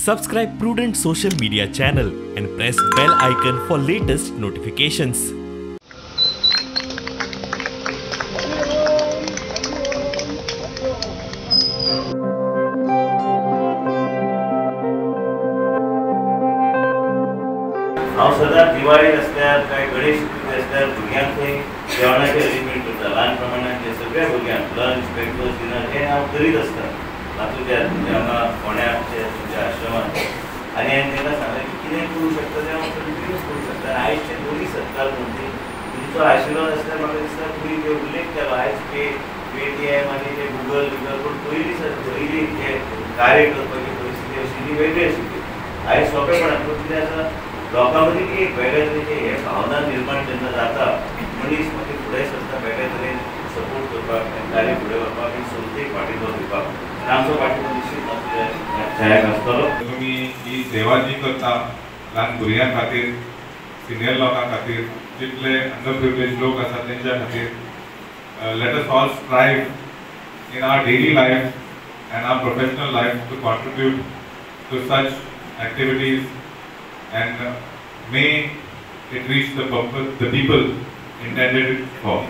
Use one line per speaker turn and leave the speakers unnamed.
Subscribe Prudent social media channel and press bell icon for latest notifications.
हांव सदांच दिवाळी आसल्यार काय गणेश चतुर्थी आसल्यार भुरग्यांक थंय जेवणाचें अरेंजमेंट करता. ल्हान प्रमाणांत सगळ्या भुरग्यांक लंच, ब्रेकफास्ट, डिनर हें हांव करीत आसता. तुज्या हांगा फोंड्या तुमच्या आश्रमांत. आनी हांवें तांकां सांगलें की कितें करूं शकता तें हांव कंटिन्यूस करूं शकता. आनी आयजचे दोनी सरकार म्हणटी तुमचो आशिर्वाद आसल्यार म्हाका दिसता तुमी जे उल्लेख केलो आयज पेटीएम आनी ते गुगल बिगल, पूण पयलीं पयलीं जे कार्य करपाची परिस्थिती आशिल्ली वेगळी आशिल्ली. आयज सोंपेपणान पूण कितें आसा, लोकां मदीं ती एक वेगळे तरेची हे भावना निर्माण जेन्ना जाता, मनीस मागीर फुडें सरता वेगळे तरेन सपोर्ट करपाक, कार्य फुडें व्हरपाक आनी संस्थेक पाठिंबो दिवपाक. आमचो पाठिंबो निश्चित सहायक आसतलो.
तुमी ही सेवा जी करता ल्हान भुरग्यां खातीर, सिनियर लोकां खातीर, जितले अंडर प्रिविलेज लोक आसात तेंच्या खातीर, let us all strive in our daily life and our professional life to contribute to such activities and may it reach the people intended it for.